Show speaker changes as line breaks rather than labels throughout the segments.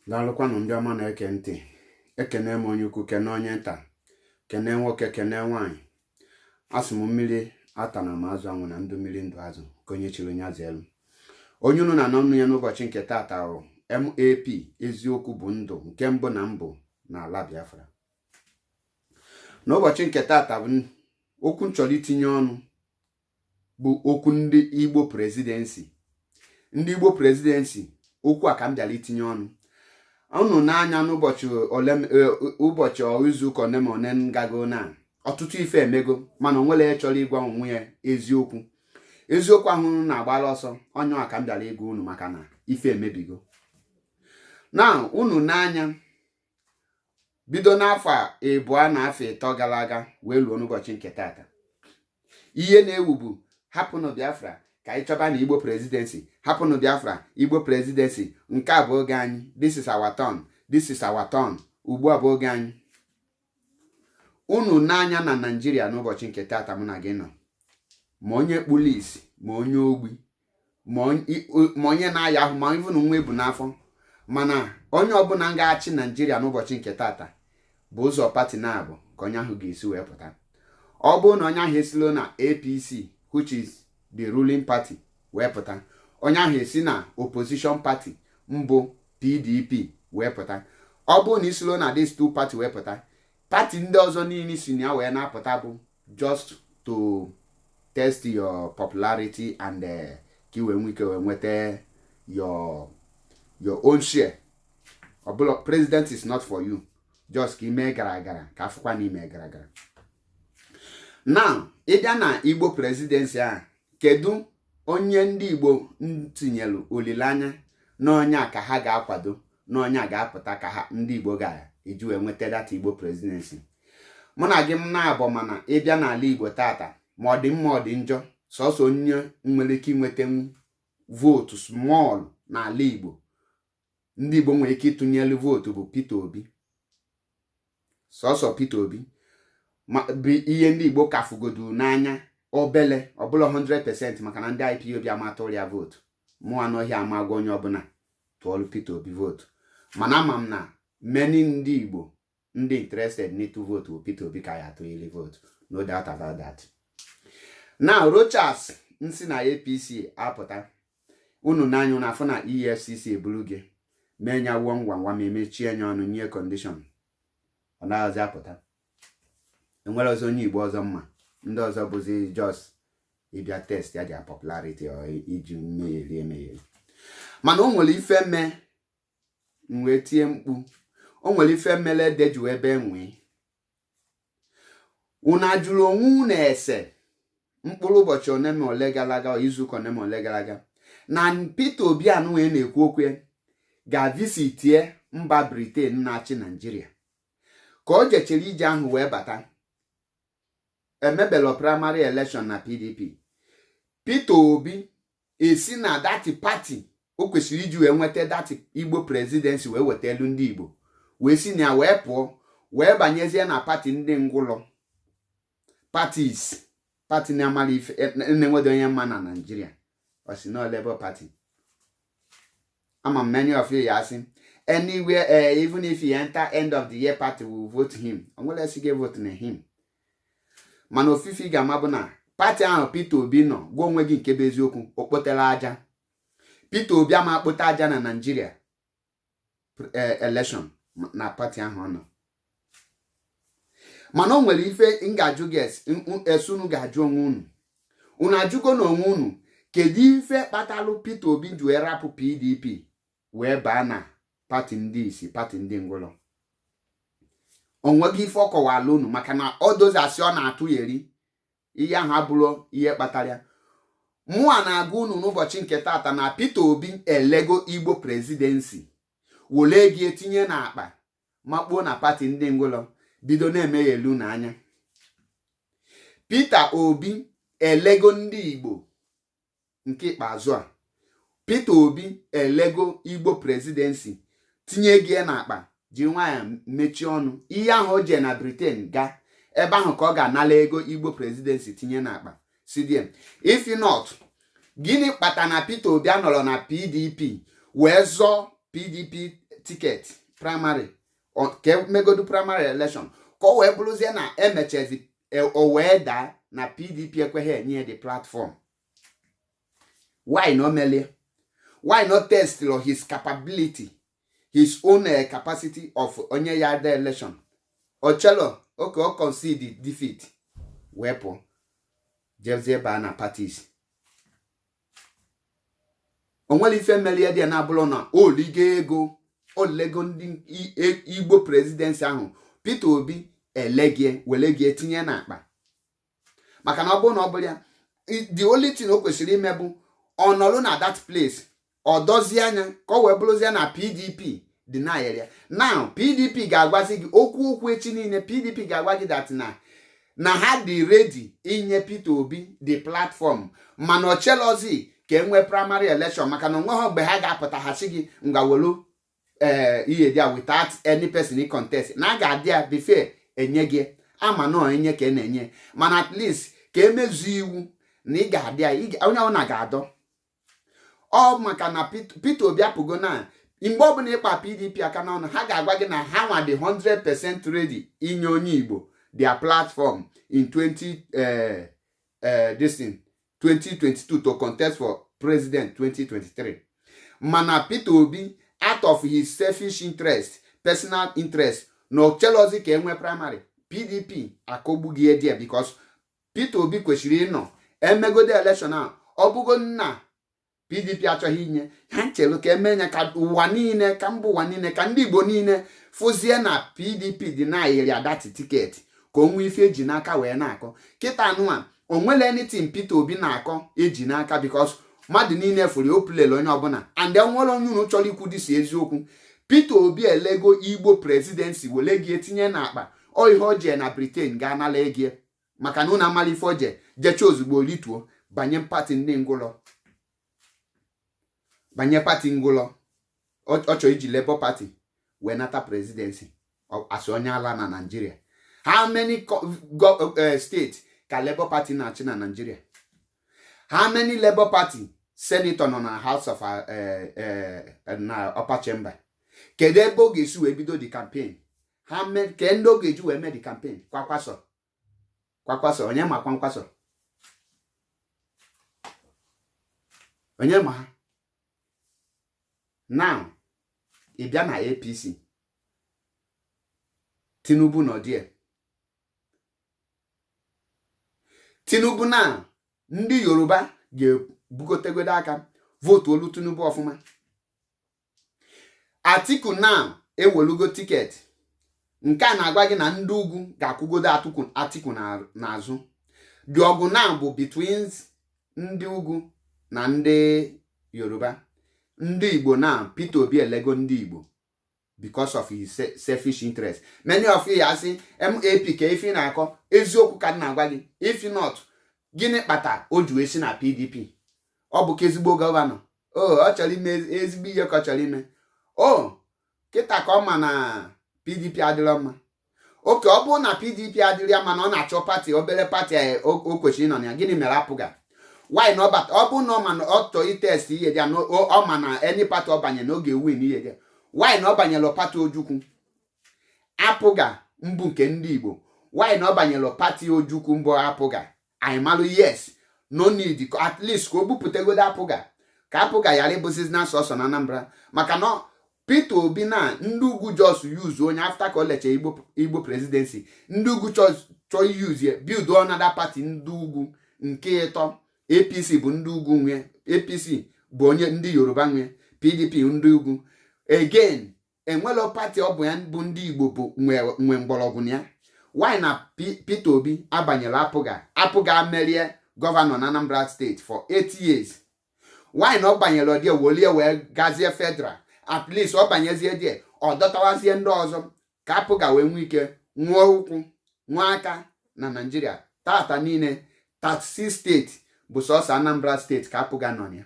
Daalụkwanụ ndị ọma na-eke ntị. Ekene m onye ukwu, kene onye nta, kene nwoke, kene nwaanyị. Asị m mmiri atana m azụ anwụ na ndụ mmiri ndụ azụ ka onye chiri onye azụ elu. Onye unu na-anọ ọnụ ya n'ụbọchị nke taata bụ MAP, eziokwu bụ ndụ nke mbụ na mbụ n'ala Biafra. N'ụbọchị nke taata bụ okwu m chọrọ itinye ọnụ bụ okwu ndị Igbo presidency. Ndị Igbo presidency, okwu a ka m bịara itinye ọnụ. Unu n'anya n'ụbọchị ole, ụbọchị izuụka one ma one ngago na ọtụtụ ife emego, mana onwere ya chọrọ ịgwa onwe ya eziokwu. Eziokwu ahụ unu na-agbara ọsọ onye a ka m bịara ịgwa unu, maka na ife emebigo na unu n'anya bido n'afọ 2 na afọ 3 gara aga wee luo n'ụbọchị nke taata. Ihe na-ewu bụ hapụnụ Biafra ka anyị chọba na Igbo presidency, hapụnụ Biafra, Igbo presidency, nke a bụ oge anyị, this is our turn, this is our turn, ugbu a bụ oge anyị. Unu n'anya na Naijiria n'ụbọchị nke taata mụ na gị nọ, ma onye kpuru isi, ma onye ogbi, ma onye na-aya ahụ, ma even nwa ebu n'afọ, mana onye ọbụla ga-achị Naijiria n'ụbọchị nke taata bụ ụzọ party na-abụ ka onye ahụ ga-esi wee pụta. Ọ bụrụ na onye ahụ esilo na APC, which is the ruling party, wee pụta, onye ahụ esi na opposition party mbụ PDP wee pụta. Ọ bụrụ na isilo na these two party wee pụta, party ndị ọzọ niile si na ya wee na-apụta bụ just to test your popularity and ka i wee nwee ike wee nweta your own share. Ọbụla president is not for you, just ka ime gara gara ka afụkwa na ime gara gara. Now, ịbịa na Igbo presidency a, kedu onye ndị Igbo tinyelu olileanya na onye a ka ha ga-akwado, na onye a ga-apụta ka ha ndị Igbo ga-eji wee nweta data Igbo presidency? Mụ na gị m na-abọ, mana ịbịa n'ala Igbo tata, ma ọ dị mma, ọ dị njọ, sọsọ onye nwere ike inwetanwu vote small n'ala Igbo, ndị Igbo nwere ike ịtụnyelu vote, bụ Peter Obi. Sọsọ Peter Obi ma bụ ihe ndị Igbo kafugodu n'anya obele, ọbụla 100%, maka na ndị IPOB amatụrụ ya vote. Mụ anọghị ama agwa onye ọbụla tụọlụ Peter Obi vote, mana ama m na many ndị Igbo ndị interested n'ịtụ vote bụ Peter Obi ka ya atụnyere vote, no doubt about that. Now, Rochas nsi na APC apụta, unu n'anya unu afụ na EFCC eburu gị mee nya wuo ngwa ngwa ma emechie nya ọnụ, nye condition, ọ naghịzi apụta. Enwere ọzọ onye Igbo ọzọ mma, ndị ọzọ bụzi just ịbịa test ya their popularity or iji megheri emegheri. Mana o nwere ife mee m wee tie mkpu, o nwere ife mere ede ji wee bee nwee. Unu ajụrụ onwe unu ese mkpụrụ ụbọchị one ma ole gara aga, izuụka one ma ole gara aga, na Peter Obi anụnwe na-ekwu okwu ga-visitie mba Britain na-achị Naijiria? Ka o jechere ije ahụ wee bata, emebelo primary election na PDP, Peter Obi esi na that party o kwesịrị iji wee nweta that Igbo presidency wee weta elu ndị Igbo, wee si na ya wee pụọ, wee banyezie na party ndị ngwụlọ, parties, party na-amala ife na-enwedo onye mma na Naijiria, ọ sị na Labour Party. Ama m many of you ya asị anywhere, even if he enter end of the year party will vote him. Onwere esi ga vote na him, mana ofufe ị ga-ama bụ na party ahụ Peter Obi nọ, gwa onwe gị nke bụ eziokwu, o kpotara aja. Peter Obi ama akpụta aja na Naijiria election na party ahụ ọ nọ. Mana o nwere ife m ga-ajụ gị, ese unu ga-ajụ onwe unu. Unu ajụgo n'onwe unu, kedu ife kpatalụ Peter Obi ji wee rapụ PDP wee baa na party ndị isi, party ndị ngwụlọ? Onweghị ife ọ kọwala unu, maka na ọ dozi asị ọ na-atụ ya eri ihe ahụ abụrụ ihe kpatara ya. Mụa na-agwa unu n'ụbọchị nke tata na Peter Obi elego Igbo presidency, wole ego etinye n'akpa, makpuo na party ndị ngwụlọ, bido na-eme ya elu n'anya. Peter Obi elego ndị Igbo nke ikpeazụ a. Peter Obi elego Igbo presidency, tinye ego n'akpa, ji nwayọ mechie ọnụ. Ihe ahụ o jee na Britain gaa ebe ahụ ka ọ ga-anala ego Igbo presidency tinye n'akpa CDM. If not, gịnị kpata na Peter Obi anọrọ na PDP wee zọọ PDP? ticket primary, ka emegodu primary election, ka o wee bụrụzie na emechezi, o wee daa na PDP ekweghị enye the platform. Why no melie? Why not test his capability, his own capacity of onye ya ada election? Ochelo oke o concede defeat wee pụọ, jezie baa na parties. O nwere ife melie dị na-abụrụ na oligo ego, olego ndị Igbo presidency ahụ. Peter Obi elegie were gie tinye n'akpa, maka na ọ bụrụ na ọ bụrụ ya, the only thing o kwesịrị ime bụ ọ nọrọ na that place, ọ dozie anya ka ọ wee bụrụzie na PDP deny ya. Now PDP ga-agwazi gị okwu okwu echi niile. PDP ga-agwa gị that na ha dị ready inye Peter Obi the platform, mana ọ chelozi ka e nwee primary election, maka na onweghị mgbe ha ga-apụta ha sị gị ngwa welu ee ihe dị a without any person in contest, na a ga-adị ya before enye gị. Ama na enye ka ị na-enye, mana at least ka emezu iwu na ị ga-adị ya, onye ọbụla ga-adọ ọ, maka na Peter Obi apụgo. Na mgbe ọbụla ịkpa PDP aka n'ọnụ, ha ga-agwa gị na ha nwa dị 100% ready inye onye Igbo their platform in 20 this thing, 2022 to contest for president 2023. Mana Peter Obi, out of his selfish interest, personal interest, na ochelozi ka enwee primary, PDP akọgbughị there, because Peter Obi kwesịrị ịnọ emegodo election a. Ọ bụgo nna PDP achọghị inye ha, nchelu ka eme ya ka ụwa niile, ka mba ụwa niile, ka ndị Igbo niile fụzie na PDP dị na-ayịrị adati ticket, ka o nwee ife eji n'aka wee na-akọ. Kịta anụa, o nwere anything Peter Obi na-akọ eji n'aka, because mmadụ niile fụrụ o plele onye ọbụla, and enwere onye unu chọrọ ikwu dịsi eziokwu. Peter Obi elego Igbo presidency wele gị etinye n'akpa. Ọ ihe o jee na Britain gaa nala ego, maka na unu amala ife o jee jecha, ozugbo lituo banye party ndị ngwụlọ, banye party ngwụlọ. Ọ chọrọ iji Labour Party wee nata presidency asị onye ala na Nigeria. How many state ka Labour Party na-achị na Nigeria? How many Labour Party senator nọ na House of na upper chamber? Kedu ebe ọ ga-esi wee bido the campaign? Ha ke ndị ọ ga-eji wee mee the campaign? Kwakwaso, Kwakwaso, onye ma Kwankwaso? Onye ma ha? Now ị bịa na APC, Tinubu nọ there. Tinubu na ndị Yoruba ga-ebugotegodo aka vote olu Tinubu ọfụma. Atiku na ewelugo ticket nke a na-agwa gị na ndị ugwu ga-akwụgodo Atiku n'azụ. Dị ọgụ na bụ between ndị ugwu na ndị Yoruba. Ndị Igbo na Peter Obi elego ndị Igbo because of his selfish interest. Many of you asị MAP ka ife na-akọ. Eziokwu ka m na-agwa gị. If not, gịnị kpata o ji wee si na PDP? Ọ bụ ka ezigbo governor o, ọ chọrọ ime ezigbo ihe ka ọ chọrọ ime. O kịta ka ọ ma na PDP adịrọ mma. Oke ọ bụrụ na PDP adịrị ya mana ọ na-achọ party, obere party o kwesịrị ịnọ na ya, gịnị mere apụga? Why na ọ bata? Ọ bụrụ na ọ ma na ọ chọọ itest ihe dị ya, na ọ ma na any party ọ banye na ọ ga-ewin ihe dị ya, why na ọ banyere party Ojukwu, APGA mbụ nke ndị Igbo? Why na ọ banyere party Ojukwu mbụ, APGA? Anyị malụ, yes, no need, at least ka o bupụtagodo APGA, ka APGA ghara ịbụzizi na sọsọ na Anambra, maka na Peter Obi na ndị ugwu just use onye after ka o lecha Igbo presidency. Ndị ugwu chọọ use build another party ndị ugwu nke ịtọ. APC bụ ndị ugwu nwe, APC bụ onye ndị Yoruba nwe, PDP ndị ugwu again. Enwelo party ọ bụ ya bụ ndị Igbo bụ nwe mgbọrọgwụ na ya. Why na Peter Obi abanyere APGA? APGA merie governor na Anambra State for 8 years. Why na ọ banyere ọdị wolie wee gazie federal? At least ọ banyezie die, ọ dọtawazie ndị ọzọ ka APGA wee nwee ike nwụọ ụkwụ nwee aka na Naijiria tata niile. 36 state bụ sọsọ Anambra State ka APGA nọ na ya.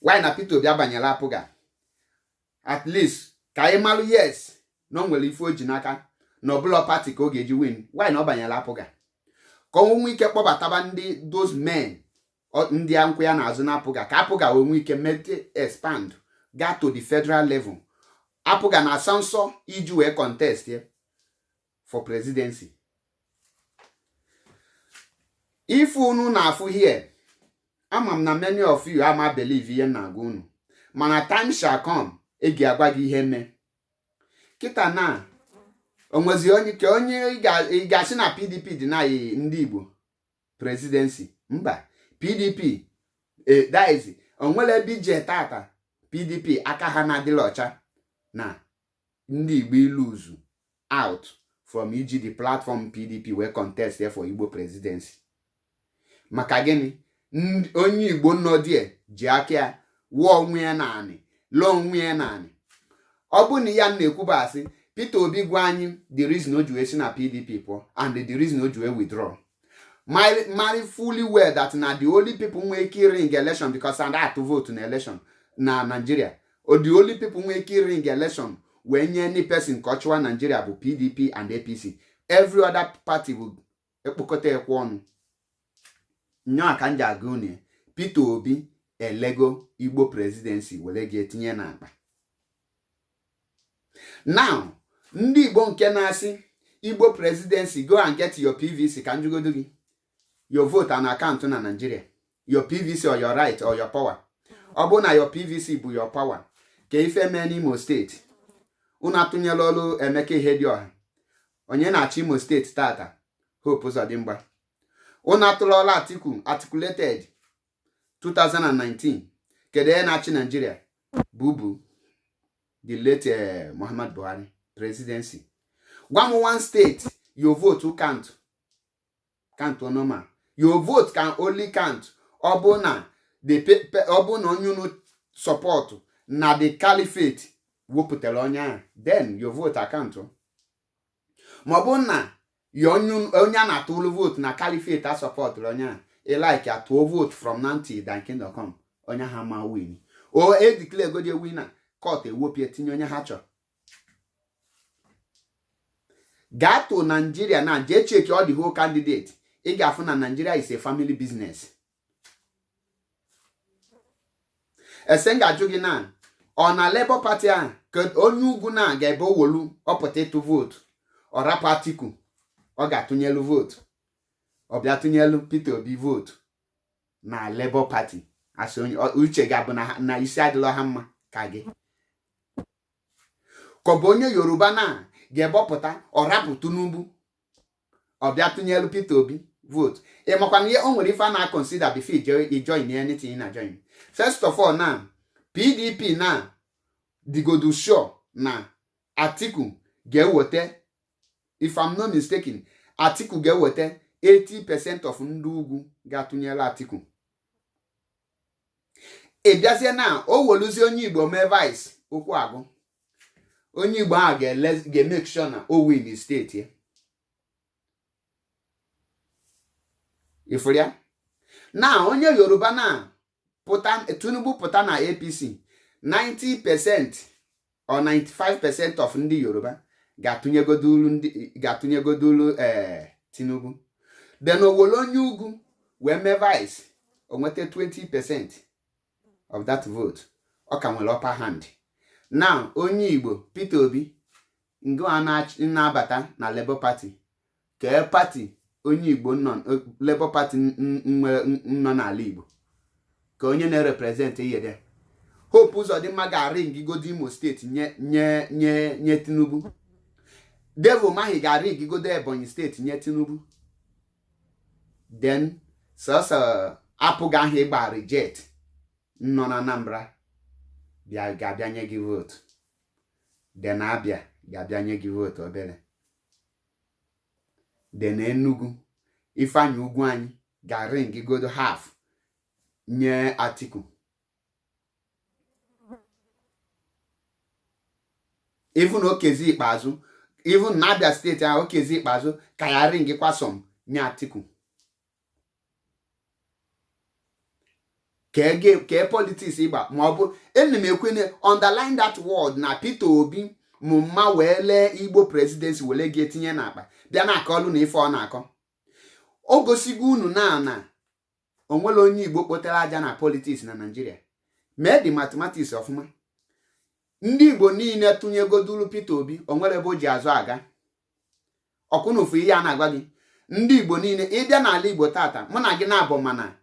Why na Peter Obi abanyere APGA? At least ka anyị malụ, yes, na o nwere ife o ji n'aka na ọbụla party ka ọ ga-eji win. Why na ọ banyere APGA? Ka o nwee ike kpọbataba ndị those men, ndị nkwụ ya n'azụ na APGA, ka APGA wee nwee ike mete expand gaa to the federal level. APGA na asa nsọ iji wee contest ya for presidency. Ife unu na-afụ here, ama m na many of you ama believe ihe m na-agwa unu, mana time shall come e ga-agwa gị ihe mee kịta na onwezi onye ka onye ị ga-asị na PDP dị na ndị Igbo presidency. Mba, PDP that is onwere ebe ije tata. PDP aka ha na-adịla ọcha na ndị Igbo iluzu out from iji the platform PDP wee contest for Igbo presidency. Maka gịnị? Onye Igbo nọ die ji aka ya wụọ onwe ya naanị, lụọ onwe ya naanị. Ọ bụ na ya na-ekwuba asị, Peter Obi gwa anyị the reason o ji wee si na PDP pụọ and the reason o ji wee withdraw. Marry fully well that na the only people nwee ike rig election, because and atụ vote na election na Nigeria, o the only people nwee ike rig election wee nye any person ka ọ chụwa Nigeria bụ PDP and APC. Every other party bụ ekpokọta ekwe ọnụ. Nnọọ ka m ji aga unu, Peter Obi elego Igbo presidency were gị etinye n'akpa. Now, ndị Igbo nke na-asị Igbo presidency, go and get your PVC, ka njugodo gị, your vote and account na Nigeria, your PVC or your right or your power? Ọ bụrụ na your PVC bụ your power, ka ife mee n'Imo Steeti, unu atụnyela ọlụ Emeka Ihedioha. Onye na-achị Imo Steeti tata? Hope Uzodimma. Unu atụlọla Atiku, articulated 2019. Kedu onye na-achị Nigeria? Bubu the late Muhammad Buhari presidency. Gwa m one state your vote count. Count onoma, your vote can only count ọ bụ na the ọ bụ na onye unu support na the caliphate wepụtara onye ahụ, then your vote account. Ma ọ bụ na ya onye a na-atụrụ vote na caliphate a supportụrụ onye ahụ, ị like atụọ vote from now till thy kingdom come, onye ha ma win o. E declare godi winner, court ewopie tinye onye ha chọrọ. Gaa to Nigeria na jee check all the whole candidate, ị ga-afụ na Nigeria is a family business. Ese m ga-ajụ gị na ọ na Labour Party ahụ ka onye ugwu na ga-ebe owolu ọpụta ịtụ vootu, ọ rapụ Atiku ọ ga-atụnyelu vootu, ọ bịa tụnyelu Peter Obi vootu na Labour Party? Asị onye uche ga-abụ na isi adịla ha mma ka gị, ka ọ bụ onye Yoruba na ga-ebọpụta, ọ rapụ Tinubu, ọ bịa tụnyelu Peter Obi vote? Ị makwa na ihe o nwere ife a na-consider before i join anything na join. First of all, na PDP na digodu sure na Atiku ga-eweta, if I'm not mistaken, Atiku ga-eweta 80% of ndị ugwu ga-atụnyere Atiku. Ị bịazie na o weluzie onye Igbo mee vice, okwu agụ. Onye Igbo ahụ ga-emake sure na o win steeti ya. Ifuru ya na onye Yoruba na pụta, Tinubu pụta na APC, 90% or 95% of ndị Yoruba ga-atụnyegodulu ee Tinubu. Then owolu onye ugwu wee mee vice, o nweta 20% of that vote, ọ ka nwere upper hand. Now, onye Igbo Peter Obi ngwa na-abata na Labour Party, kee party onye Igbo nọ Labour Party nọ n'ala Igbo ka onye na-represent ihe dị? Hope Uzodimma ga-arịngigodo Imo Steeti nye nye nye nye Tinubu. Dave Umahi ga-arịngigodo Ebonyi Steeti nye Tinubu. Then sọsọ APGA ahụ ịgba reject nọ na Anambra bịa ga-abịa nye gị vote. Then Abia ga-abịa nye gị vote obere. Then Enugu, Ifeanyi Ugwuanyi ga-arịngigodo half nye Atiku. Even Okezie Ikpeazu, even na Abia Steeti ahụ, Okezie Ikpeazu ka ya ringikwa some nye Atiku. Kee politics ịgba ma ọ bụ ena m ekwene, underline that word, na Peter Obi mụ mma wee lee Igbo presidency wele gị etinye n'akpa, bịa na-akọ ọlụ na ife ọ na-akọ. O gosigo unu na na onwere onye Igbo kpotere aja na politics na Nigeria. Mee the mathematics ọfụma. Ndị Igbo niile tụnyegodulu Peter Obi, o nwere ebe o ji azụ aga. Ọkwụnụfu ihe a na-agwa gị, ndị Igbo niile ịbịa n'ala Igbo tata, mụ na gị na-abụ, mana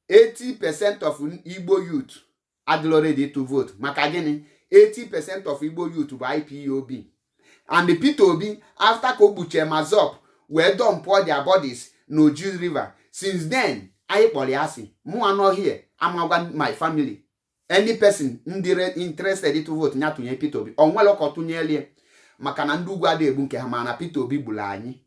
80% of Igbo youth adịlọ ready to vote. Maka gịnị? 80% of Igbo youth bụ IPOB, and Peter Obi, after ka o gbuchie MASSOB wee dump their bodies n'Oji River, since then anyị kpọrọ ya asị. Mụ anọ here amagwa my family, any person ndị interested to vote, ya tụnye Peter Obi. O nwere ka ọ tụnyelie, maka na ndị ugwu adịghị egbu nke ha, mana Peter Obi gburu anyị.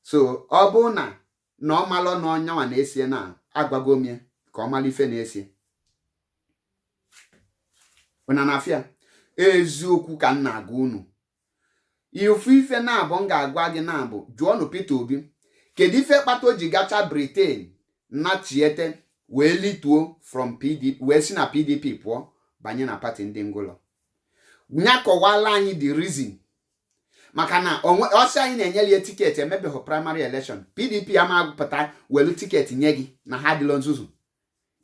So ọ bụ na ọ malụ na ọnyanwa na-esie na agwago m ya ka ọ mara ife na-esie una na afịa. Eziokwu ka m na-agwa unu. Ifu ife na-abụ m ga-agwa gị na-abụ, jụọnụ Peter Obi kedu ife kpata o ji gacha Britain nachiete wee lituo from PDP, wee si na PDP pụọ banye na party ndị ngụlọ. Nya kọwala anyị the reason, maka na ọsọ anyị na-enyere ya ticket emebeghị primary election. PDP ama pụta welu ticket nye gị na ha adịlọ nzuzu.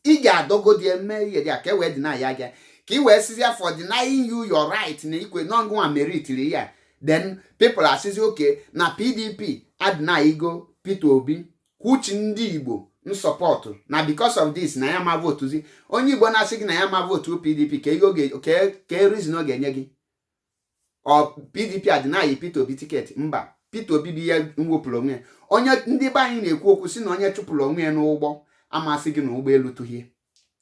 Ị ga-adọgodi eme ihe dị a ka e wee deny ya gị, ka ị wee sizie for denying you your right na ikwe n'ọngụnwa meritiri ya. Then people asịzi oke na PDP adịnaghịgo Peter Obi kwuchi ndị Igbo nsọpọtụ na because of this na ya ma votuzi. Onye Igbo na-asị gị na ya ma votu PDP, ka ihe ka reason ọ ga-enye gị? Ọ PDP adịnaghị Peter Obi ticket? Mba, Peter Obi bụ ihe mwepụrụ onwe ya. Onye ndị be anyị na-ekwu okwu si na onye chụpụrụ onwe ya n'ụgbọ, amasị gị na ụgbọelu tụhie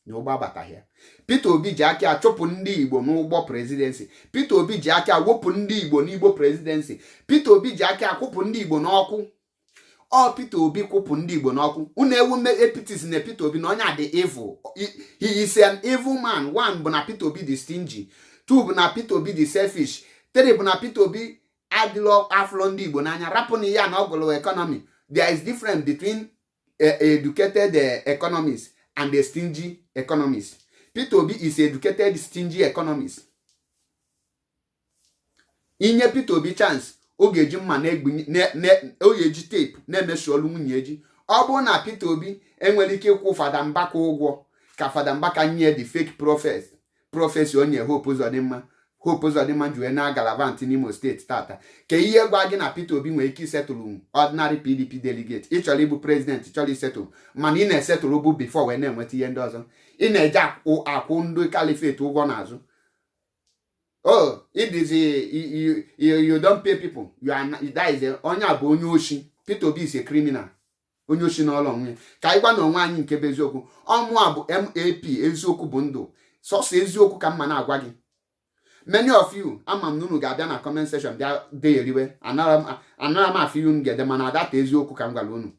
na ụgbọ abataghị ya. Peter Obi ji aka chụpụ ndị Igbo n'ụgbọ presidency. Peter Obi ji aka wepụ ndị Igbo n'Igbo presidency. Peter Obi ji aka kwụpụ ndị Igbo n'ọkụ. Ọ Peter Obi kwụpụ ndị Igbo n'ọkụ. Unu ewu APTs na Peter Obi na onye a dị evil. He is an evil man. One bụ na Peter Obi dị stingy, two bụ na Peter Obi dị selfish, three bụ na Peter Obi adịlọ afụlọ ndị Igbo n'anya. Rapụ na ya na ọgụlụ economy. There is difference between educated economist and a stingy economist. Peter Obi is educated stingy economist. Inye Peter Obi chance, ọ ga-eji mma na-egbu, ọ ga-eji tape na-emeso olu nwunye ji. Ọ bụrụ na Peter Obi enwere ike ịkwụ Fada Mbaka ụgwọ ka Fada Mbaka nye the fake prophet prophecy onye Hope Uzodimma, Hope Uzodimma ji wee na galavant n'Imo Steeti tata, ka ihe gwa gị na Peter Obi nwere ike isetụlụ ordinary PDP delegate. Ị chọrọ ịbụ president, chọrọ isetụlụ, mana ị na-esetụlụ bụ before wee na-enweta ihe ndị ọzọ. Ị na-eje akwụ ndị caliphate ụgwọ n'azụ. Oh, it is you don't pay people, you are that is onye a bụ onye oshi. Peter Obi is a criminal, onye oshi n'ọlụ onwe. Ka anyị gwa na onwe anyị nke bụ eziokwu. Ọmụ a bụ MAP, eziokwu bụ ndụ. Sọsọ eziokwu ka mma na-agwa gị. Many of you, ama m na unu ga-abịa na comment section bịa degheriwe. Anara m afụ ihe unu ga-ede, mana adata eziokwu ka m gwara unu.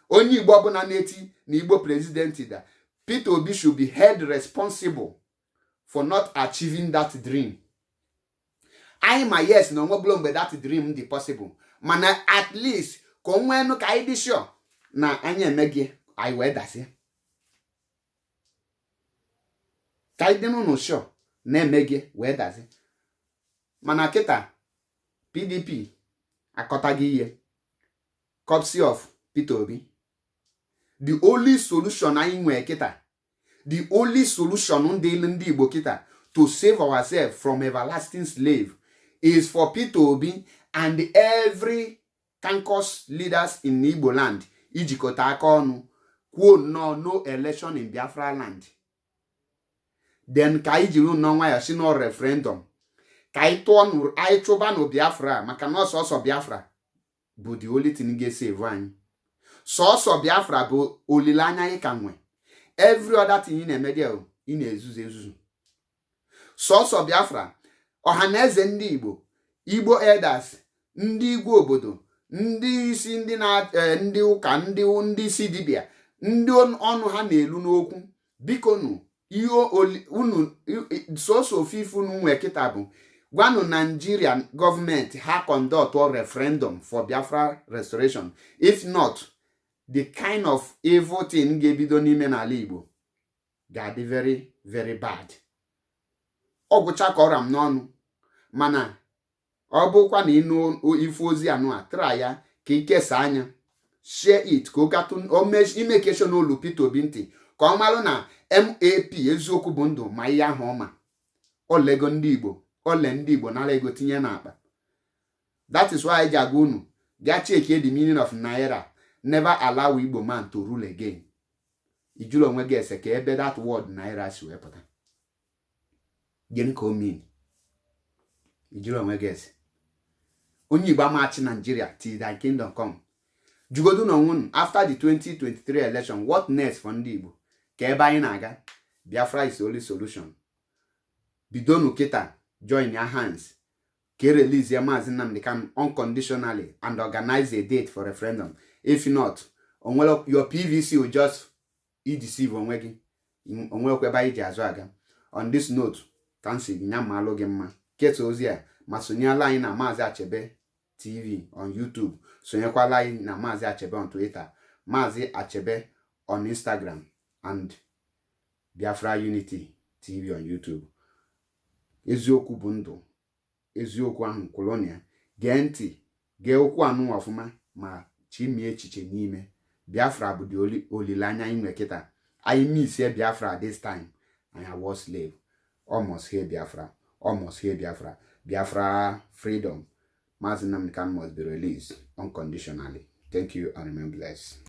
Onye Igbo ọbụla na-eti na Igbo president da, Peter Obi should be held responsible for not achieving that dream. Anyị ma, yes, na onwebụla mgbe that dream dị possible, mana at least ka o nwee nụ ka anyị dị sure na anyị eme gị, anyị wee dazie, ka anyị dị n'ụlọ sure na-eme gị wee dazie. Mana kịta PDP akọtaghị ihe courtesy of Peter Obi. The only solution anyị nwee kịta, the only solution ndị ndị Igbo kịta to save ourselves from everlasting slave is for Peter Obi and every campus leaders in Igbo land ijikọta aka ọnụ kwuo nnọọ no election in Biafra land. Then ka anyị jiri nnọọ nwayọọ si nọ referendum, ka anyị tụọ, anyị chụba nụ Biafra, maka na ọsọsọ Biafra bụ the only thing ga-esave anyị. Sọsọ Biafra bụ olileanya anyị ka nwe. Every other thing ị na-eme there, ị na-ezuzu ezuzu. Sọsọ Biafra. Ọha na eze ndị Igbo, Igbo elders, ndị igwe obodo, ndị isi, ndị na ndị ụka, ndị isi dibịa, ndị ọnụ ha na-elu n'okwu, biko nụ, ihe unu sọsọ ofufe unu nwe kịta bụ gwanụ Nigeria gọọmenti ha conduct referendum for Biafra restoration. If not, the kind of evil thing ga-ebido n'ime n'ala Igbo ga-adị very very bad. Ọ gwụcha ka ọra m n'ọnụ, mana ọ bụkwa na ịnụ ife ozi anụ a, try ya ka ikesa anya, share it, ka ọ gatụ imekesho n'olu Peter Obi ntị, ka ọ malụ na MAP, eziokwu bụ ndụ. Ma ihe ahụ ọma Olego ndị Igbo, ole ndị Igbo nara ego tinye n'akpa. That is why ji agwa unu gaa check the meaning of naira. Never allow Igbo man to rule again. Ijụrụ onwe gị ese ka ebe that word naira si wee pụta, gịnị ka o mean? Ijụrụ onwe gị ese. Onye Igbo amachi Nigeria till thy kingdom come. Jugodu na onwe unu, after the 2023 election, what next for ndị Igbo? Ka ebe anyị na-aga? Biafra is the only solution. Bidonu kịta join your hands ka e release ya Maazị Nnamdi Kanu unconditionally and organize a date for referendum. If not, onwere your PVC will just ideceive onwe gị, onwekwa ebe anyị ji azụ aga. On this note, ka m si nya ma alụ gị mma. Keta ozi a ma sonyela anyị na Maazị Achebe TV on YouTube, sonyekwala anyị na Maazị Achebe on Twitter, Maazị Achebe on Instagram and Biafra Unity TV on YouTube. Eziokwu bụ ndụ, eziokwu ahụ kwụlụnụ ya. Gee ntị, gee okwu anụ ọfụma ma chimie echiche n'ime. Biafra bụ the olileanya anyị nwe kịta. Anyị missie Biafra this time, anyị awọ slave. Almost here Biafra, almost here Biafra. Biafra freedom. Maazị Nnamdi Kanu must be released unconditionally. Thank you and remain blessed.